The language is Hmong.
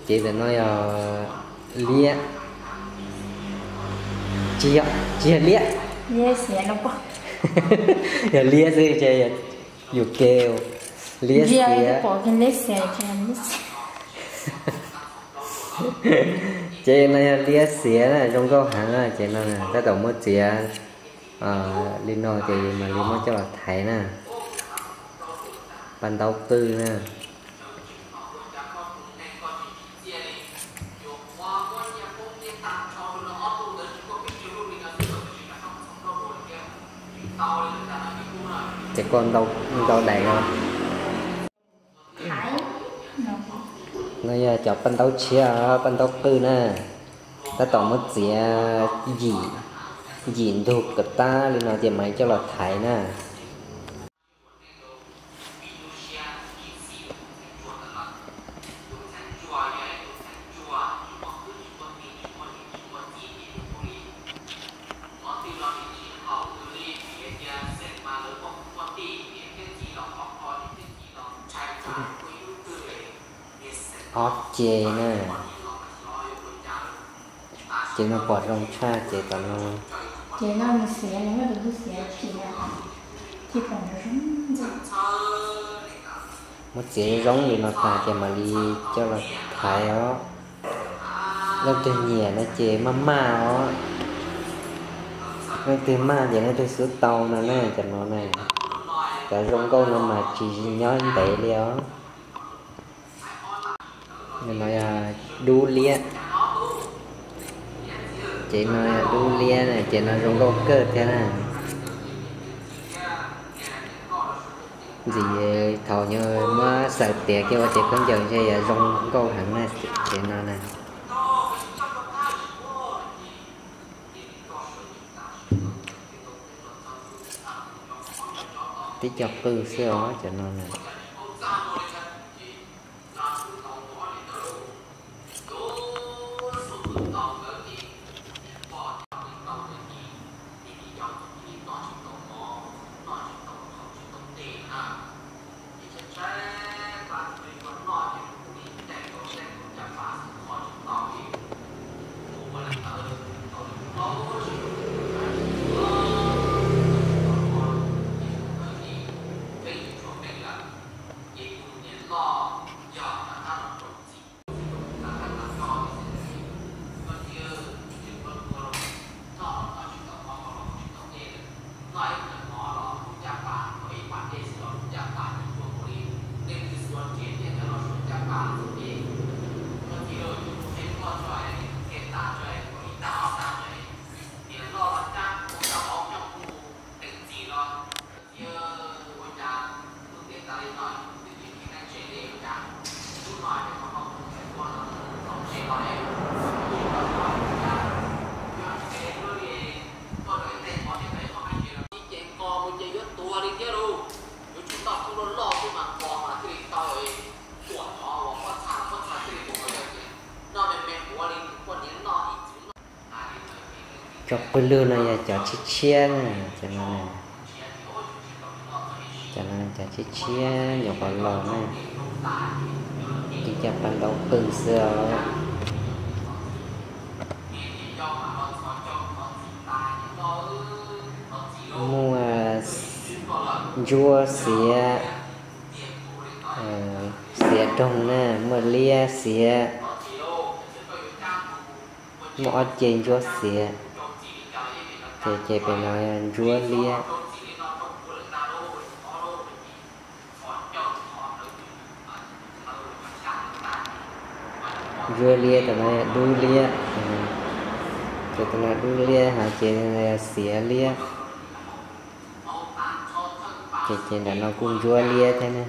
Ces ntawm no yog liab, tsis yog, tsis yog liab, yog liab xwb ces yus ke liab xiav. Ces no yog liab xiav na, zoo nkauj heev na, ces no tab tom muab txiav li no ces yus mam li muab coj los thaiv na. Paj ntaub qwj na. Ces koj ntau daim no. No yog cov paj ntaub tshiab, paj ntaub qwj na. Tab tom muab txiav yim, yim ntug kom tab li no ces mam coj los thaiv na. Ob ce na. Ces no pom zoo tshaj ces tom no. Ces no mus xiav, mus xiav, muab txiav zoo li no tas ces mam li coj los thaiv os. Leej twg nyiam no ces maj maj os. Leej twg maj ces leej twg xub tau no na, cov no na. Cov zoo nkauj no mas tsis nyob ntev li os. No yog dub liab. Ces no yog dub liab na, ces no zoo nkauj kawg thiab na. Ntxim thaum muab xaws tiav kiag ua cev khaub ncaws ntshe yuav zoo nkauj heev na, ces no na. Tib co qwj xwb os cov no na. Cov qwj lwg no yog cov tshiab tshiab na, cov no, cov no cov tshiab tshiab nyuam qhuav los na, tib co paj ntaub qwj xwb os. Muaj ntsuab xiav, xiav roog na, muaj liab xiav, muaj ob ce ntsuab xiav, ces ces pem no ntsuab liab. Ntsuab liab, tus no dub liab, ces tus no dub liab hos ces xiav liab, ces ces ntawm no kuj ntsuab liab thiab na.